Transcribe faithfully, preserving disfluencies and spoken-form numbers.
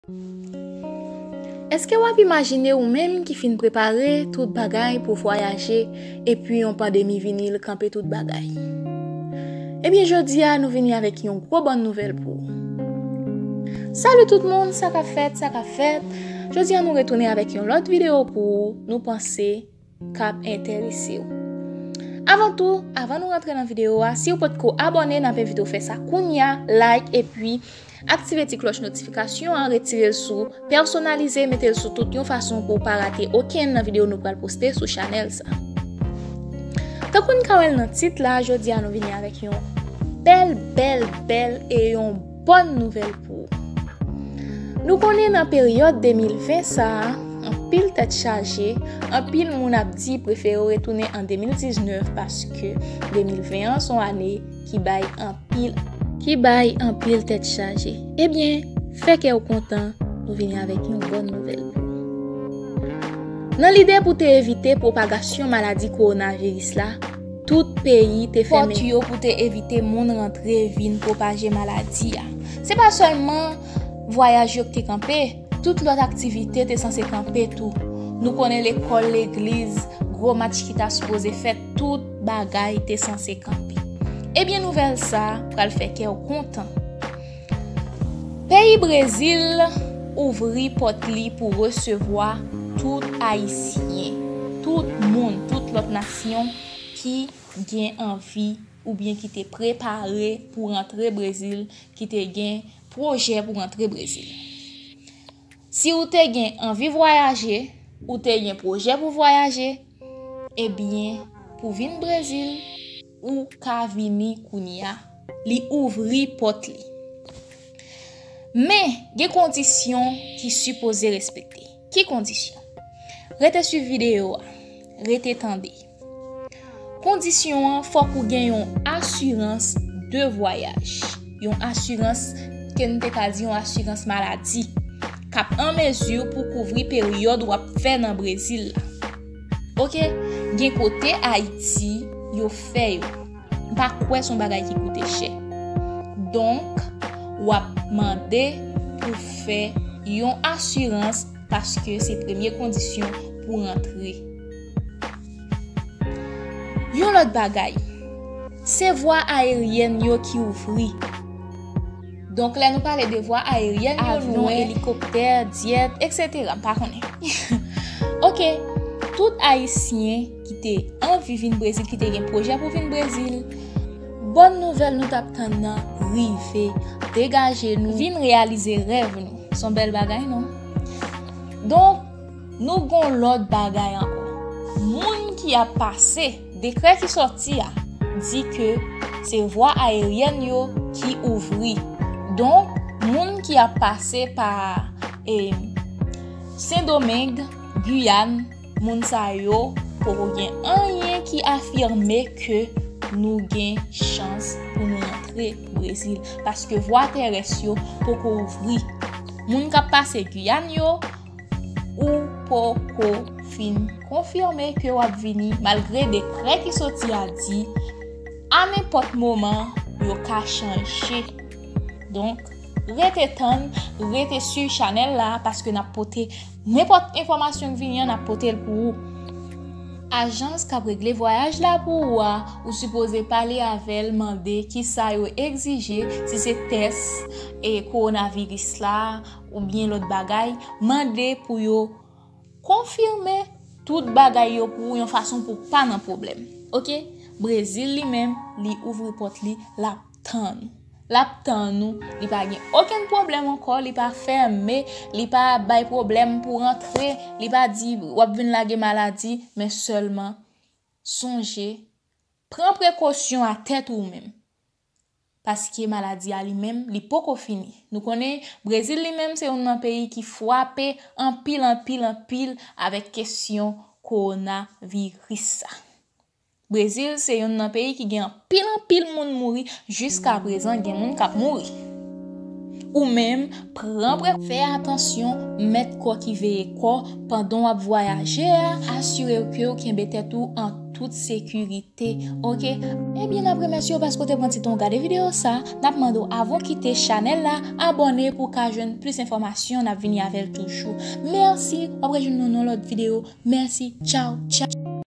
Èske w ap imajine ou menm ki fin prepare tout bagay pou vwayaje, epi yon pandemi vini, l kanpe tout bagay? Ebyen, jodi a, nou vini avèk yon gwo bòn nouvèl pou ou. Salut tout moun, sa k ap fèt, sa k ap fèt? Jodi a, nou retounen avèk yon lòt videyo pou ou, nou panse k ap enterese w. Avan tou, avan nou rantre nan videyo a, si w potko abòne, n ap envite w fè sa kounya, like, epi aktive ti klòch notifikasyon an, retire l sou pèsonalize, mete l sou tout yon fason pou w pa rate okenn nan videyo nou pral poste sou chanèl sa. Tankou n ka wè l nan tit la, jodi a nou vini avèk yon bèl, bèl, bèl e yon bòn nouvèl pou ou. Nou konnen nan peryòd de mil ven sa a, anpil tèt chaje, anpil moun ap di prefere yo retounen an de mil diznèf paske de mil ven an se yon ane ki bay anpil, ki bay anpil tèt chaje. Ebyen, fè kè w kontan, nou vini avèk yon bòn nouvèl. Nan lide pou te evite pwopagasyon maladi kowonaviris la, tout peyi te fèmen pòt yo pou te evite moun rantre vin pwopaje maladi a. Se pa sèlman vwayaj yo ki te kanpe, tout lòt aktivite te sanse kanpe tou. Nou konnen lekòl, legliz, gwo match ki ta sipoze fèt, tout bagay te sanse kanpe. Ebyen, nouvèl sa a pral fè kè w kontan. Peyi Brezil ouvri pòt li pou resevwa tout Ayisyen, tout moun, tout lòt nasyon ki gen anvi oubyen ki te prepare pou rantre Brezil, ki te gen pwojè pou rantre Brezil. Si ou te gen anvi vwayaje, ou te gen pwojè pou vwayaje, ebyen, pou vin Brezil, ou ka vini kounye a. Li ouvri pòt li. Men, gen kondisyon ki sipoze respekte. Ki kondisyon? Rete swiv videyo a. Rete tande. Kondisyon an, fòk ou gen yon asirans de vwayaj. Yon asirans, ke n te ka di yon asirans maladi, k ap an mezi pou kouvri peryòd w ap fè nan Brezil la. Oke, gen kote Ayiti yo fè yo. M pa kwè se yon bagay ki koute chè. Donk, w ap mande pou fè yon asirans paske se premye kondisyon pou rantre. Yon lòt bagay, se vwa ayeryèn yo ki ouvri. Donk, lè nou pale de vwa ayeryèn yo, avyon, nou wè elikoptè, dyèt, etsetera. M pa konnen. Oke, tout Ayisyen ki te anvi vin Brezil, ki te gen pwojè pou vin Brezil, bòn nouvèl nou t ap tann nan rive. Degaje nou, vin reyalize rèv nou. Se yon bèl bagay, non? Donk, nou gon lòt bagay ankò. Moun ki ap pase, dekrè ki sòti a, di ke se vwa ayeryèn yo ki ouvri. Donk, moun ki ap pase pa, e, Sendomeng, Giyàn, moun sa yo poko gen anyen ki afime ke nou gen chans pou nou rantre Brezil, paske vwa terès yo poko ouvri. Moun k ap pase Giyàn yo, ou poko fin konfime ke w ap vini, malgre dekrè ki soti a di, a nenpòt moman, yo ka chanje. Donk, rete tann, rete swiv chanèl la, paske n ap pote nenpòt enfòmasyon k vini an, n ap pote l pou ou. Ajans k ap regle vwayaj la pou ou a, ou sipoze pale avè l, mande kisa yo egzije, si se tès e kowonaviris la, oubyen lòt bagay, mande pou yo konfime tout bagay yo pou ou yon fason pou w pa nan pwoblèm. Oke? Brezil li menm, li ouvri pòt li, l ap tann ou. L ap tann ou, li pa gen okenn pwoblèm ankò, li pa fèmen, li pa bay pwoblèm pou rantre, li pa di w ap vin lage maladi, men sèlman sonje, pran prekosyon a tèt ou menm. Paske maladi a li menm, li poko fini. Nou konnen, Brezil li menm se youn nan peyi ki frape anpil, anpil, anpil avèk kesyon kowonaviris sa. Brezil se youn nan peyi ki gen anpil, anpil moun mouri, jiska prezan gen moun k ap mouri. Ou menm, pran pre-, fè atansyon, mèt kò ki veye kò pandan w ap vwayaje a, asire w ke w kenbe tèt ou an tout sekirite, oke? Ebyen, n ap remèsye w paske w te pran ti tan w gade videyo sa. N ap mande w, avan w kite chanèl la, abòne pou w ka jwenn plis enfòmasyon, n ap vini avè l toujou. Mèsi, w ap rejwenn nou nan lòt videyo. Mèsi, tchaw, tchaw.